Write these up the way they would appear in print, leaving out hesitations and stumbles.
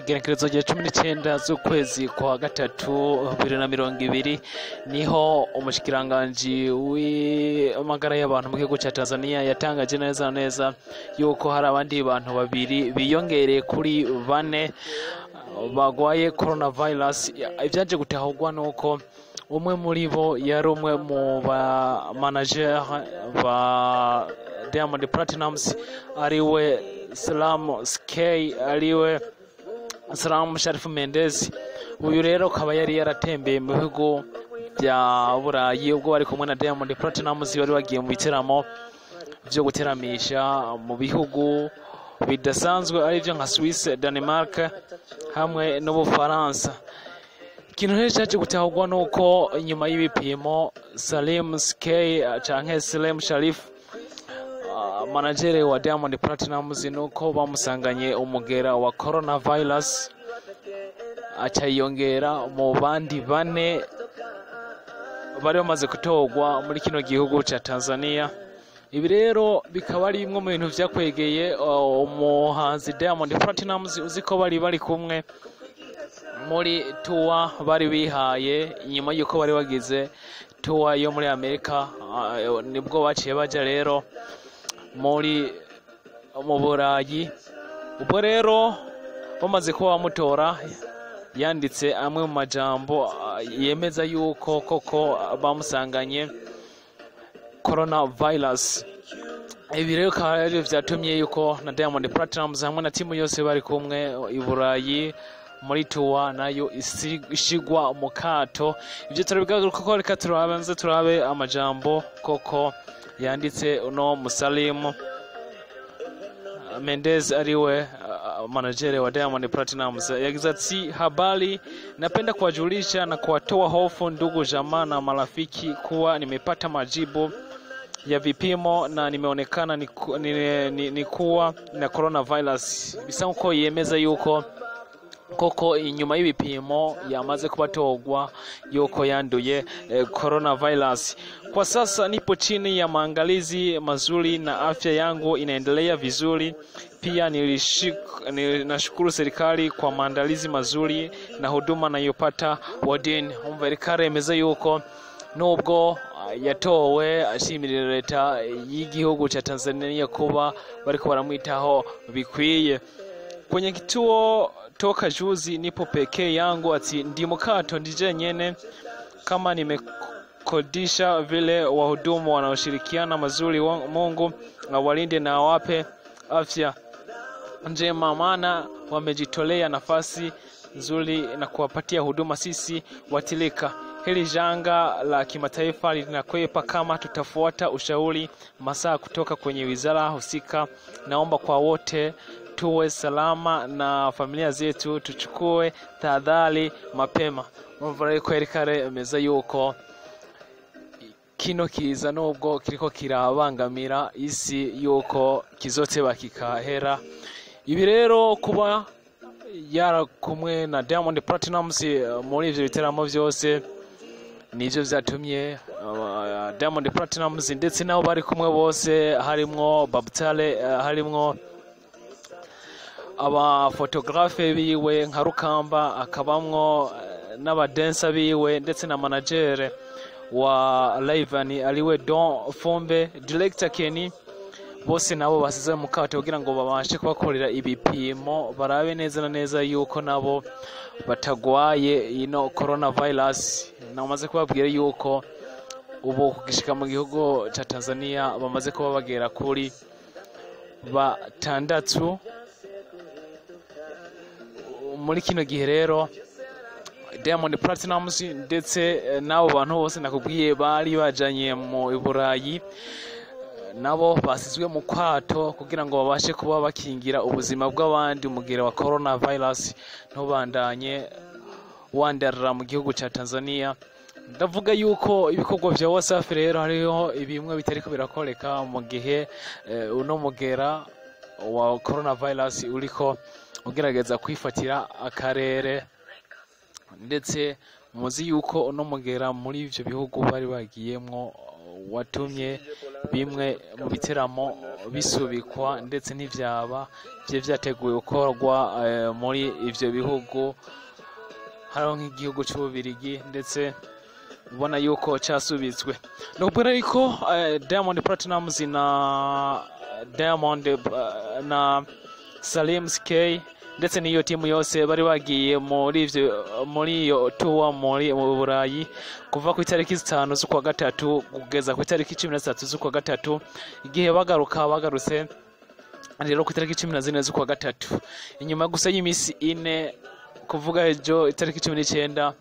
Igenekerezo rya 19 z'ukwezi kwa gatatu 2020 niho umushikiranganji w'amagara y'abantu mu gihugu ca Tanzania yatangaje neza neza yuko hari abandi bantu babiri biyongereye kuri bane bagwaye coronavirus. Ivyaje gutahurwa nuko umwe muri bo yari umwe mu ba manager ba Diamond Platnumz, ariwe Salam Skay, ariwe Salam Sharif Mendez. Uyu rero akaba yari yaratembeye mu bihugu bya Burayi ubwo bari kumwe na Diamond Platnumz, bari bagiye mu biteramo vyo guteramisha mu bihugu bidasanzwe arivyo nka Suisse, Denmark hamwe n'Ubufaransa. Ikintu rero cyaje gutahurwa nuko inyuma y'ibipimo Salim Skay canke Salim Sharif, managere wa Diamond Platnumz, nuko bamusanganye umugera wa coronavirus, aca yiyongera mu bandi bane bari bamaze gutorwa muri kino gihugu ca Tanzania. Ibi rero bikaba ari bimwe mu bintu vyakwegeye umuhanzi Diamond Platnumz, uzi ko bari kumwe muri tour bari bihaye inyuma yuko bari bagize tour yo muri Amerika, nibwo baciye baja rero muri mu Burayi. Ubwo rero bamaze kuba bamutora, yanditse amwe mu majambo yemeza yuko koko bamusanganye coronavirus. Ibi rero bikaba arivyo vyatumye yuko na Diamond Platnumz hamwe na timu yose bari kumwe i Burayi muri tour nayo ishigwa mu kato. Ivyo turabigaruka ko, reka turabanze turabe amajambo koko yanditse uno Musalimu Mendez, ariwe manager wa Diamond Platnumz. Yagize ati: "Habari, napenda kuwajulisha na kuwatoa hofu ndugu jamaa na marafiki kuwa nimepata majibu ya vipimo na nimeonekana ni kuwa na coronavirus." Bisa nkuko yemeza yuko koko inyuma y'ibipimo yamaze kubatorwa yuko yanduye coronavirus. "Kwa sasa nipo chini ya maangalizi mazuri na afya yangu inaendelea vizuri. Pia nashukuru serikali kwa maandalizi mazuri na huduma nayopata wodini." Umva, reka aremeza yuko nubwo yatowe, ashimira leta y'igihugu cha Tanzania kuba bariko baramwitaho bikwiye. "Kwenye kituo toka juzi nipo pekee yangu," ati ndi mukato, ndi jenyene kama nimekodisha vile. "Wahudumu wanaoshirikiana mazuri, Mungu awalinde na awape afya njema, maana wamejitolea nafasi nzuri na kuwapatia huduma sisi watilika. Hili janga la kimataifa linakwepa kama tutafuata ushauri masaa kutoka kwenye wizara husika. Naomba kwa wote tuwe salama na familia zetu, tuchukue tahadhari mapema." Urumva rero ko yariko aremeza yuko kino kiza, nubwo kiriko kirabangamira isi, yuko kizoteba kikahera. Ibi rero, kuba yarakumwe na Diamond Platnumz muri ivyo biteramo vyose, nivyo vyatumye Diamond Platnumz ndetse nabo bari kumwe bose, harimwo Babtale, harimwo abafotografe biwe nka Rukamba, akabamwo n'abadensa biwe, ndetse na manager wa Rayvanny ariwe Don Fumbe, director Kenny, bose nabo basize mu kato kugira ngo babashe kubakorera ibipimo, barabe neza na neza yuko nabo batagwaye ino coronavirus. Namaze kubabwira yuko ubu kugishika mu gihugu ca Tanzania bamaze kuba bagera kuri batandatu muri kino gihe. Rero Diamond Platnumz ndetse n'abo bantu bose nakubwiye bari bajanye mu Burayi, nabo basizwe mu kwato kugira ngo babashe kuba bakingira ubuzima bw'abandi, umugera wa coronavirus ntubandanye wandarira mu gihugu ca Tanzania. Ndavuga yuko ibikorwa vya Wasafi rero hariho ibimwe bitariko birakoreka mu gihe uno mugera wa coronavirus uriko ugerageza kwifatira akarere, ndetse muzi yuko uno mugera muri ivyo bihugu bari bagiyemwo watumye bimwe mu biteramo bisubikwa ndetse n'ivyaba vye vyateguwe gukorwa muri ivyo bihugu, hariho nk'igihugu c'Ububirigi ndetse ubona yuko casubitswe. Nubwo ariko Diamond Platnumz na Diamond na Salim K ndetse n'iyo timu yose bari bagiye muri iyo tour mu Burayi kuva ku itariki 5 z'ukwa gatatu kugeza ku itariki 13 z'ukwa gatatu. Igihe bagaruka bagarutse rero ku itariki 14 z'ukwa gatatu, inyuma gusa y'imisi ine, kuvuga ejo itariki 19,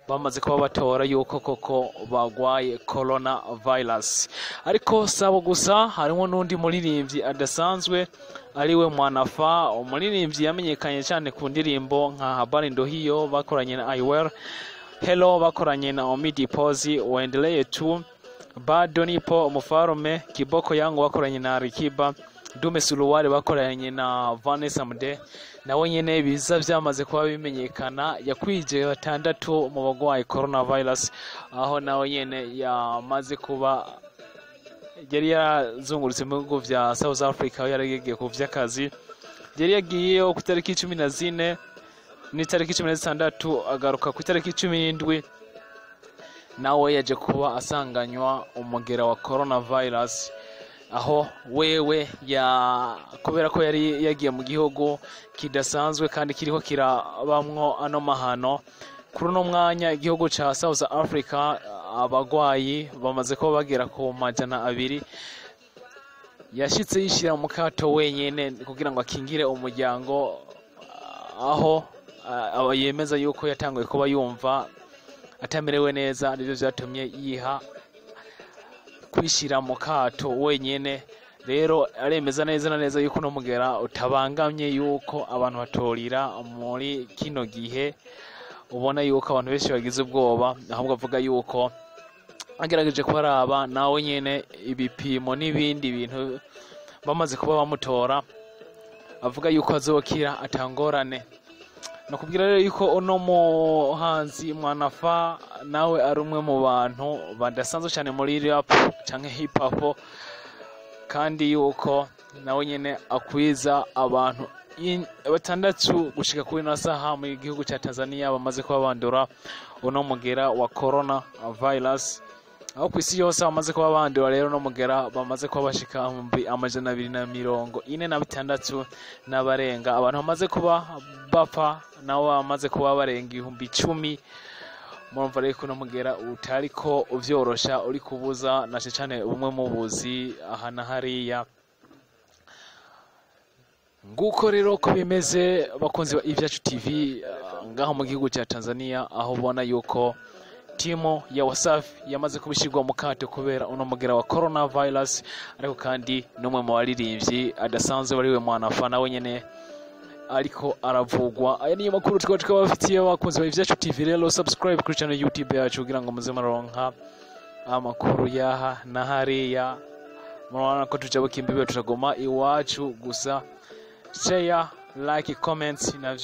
bamaze kuba batora yuko koko bagwaye corona virus. Ariko sabo gusa, harimo n'undi muririmbyi adasanzwe ariwe Mwanafa, umuririmbyi yamenyekanye cyane ku ndirimbo nka Habari Ndo Hiyo bakoranye na Iwell, Hello bakoranye na Omidi Pozi, Waendelee Tu, Bado Nipo, Umufarume, Kiboko Yangu bakoranye na Alikiba, Dume Suluwari bakoranye na Vanessa Mde. Nawe nyene biza byamaze kuba bimenyekana yakwije 6 mu bagwaye coronavirus, aho nawe nyene yamaze kuba yari yarazungurutse mu bihugu vya South Africa aho yari yagiye ku vy'akazi. Yari yagiyeyo ku itariki 14 n'itariki 16, agaruka ku itariki 17, nawe yaje kuba asanganywa umugera wa coronavirus, aho wewe ya kubera ko yari yagiye mu gihugu kidasanzwe kandi kiriko kirabamwo ano mahano. Kuri uno mwanya igihugu ca South Africa abagwayi bamaze kuba bagera ku 200. Yashitse yishira mu kato wenyene kugira ngo akingire umuryango, aho yemeza yuko yatanguye kuba yumva atamerewe neza, arivyo vyatumye yiha kwishira mu kato wenyene. Rero aremeza neza na neza yuko no mugera utabangamye, yuko abantu batorira muri kino gihe ubona yuko abantu benshi bagize ubwoba, ahubwo avuga yuko agerageje kubaraba nawe nyene ibipimo n'ibindi bintu bamaze kuba bamutora, avuga yuko azokira atangorane. Nakubwira rero yuko uno muhanzi Mwanafa nawe ari umwe mu bantu badasanzwe cyane muri rap canke hip hop, kandi yuko nawe nyene akwiza abantu 6 gushika kuri ino saha mu gihugu ca Tanzania bamaze kuba bandura uno mugera wa corona virus, aho ku isi yose bamaze kuba bandura rero no mugera bamaze kuba bashika 246 n'abarenga. Abantu bamaze kuba bapfa nabo bamaze kuba barenga 10,000. Murumva rero ko no mugera utariko uvyorosha, uri kubuza na cyane bumwe mu buzi aha na hariya. Nguko rero ko bimeze bakunzi ba Ivyacu TV ngaho mu gihugu cya Tanzania, aho ubona yuko timu ya Wasafi yamaze kubishirwa mu kato kubera uno mugera wa coronavirus, ariko kandi n'umwe mu baririmbyi adasanzwe bariwe Mwanafa nawe nyene ariko aravugwa. Aya niyo makuru twaba twabafitiye abakunzi ba Ivyacu TV. Rero subscribe kuri channel YouTube yacu kugira ngo muze muronka amakuru yaha na hariya. Murabona ko tujabuka imbibe, tutaguma iwacu gusa. Share, like, comment navyo.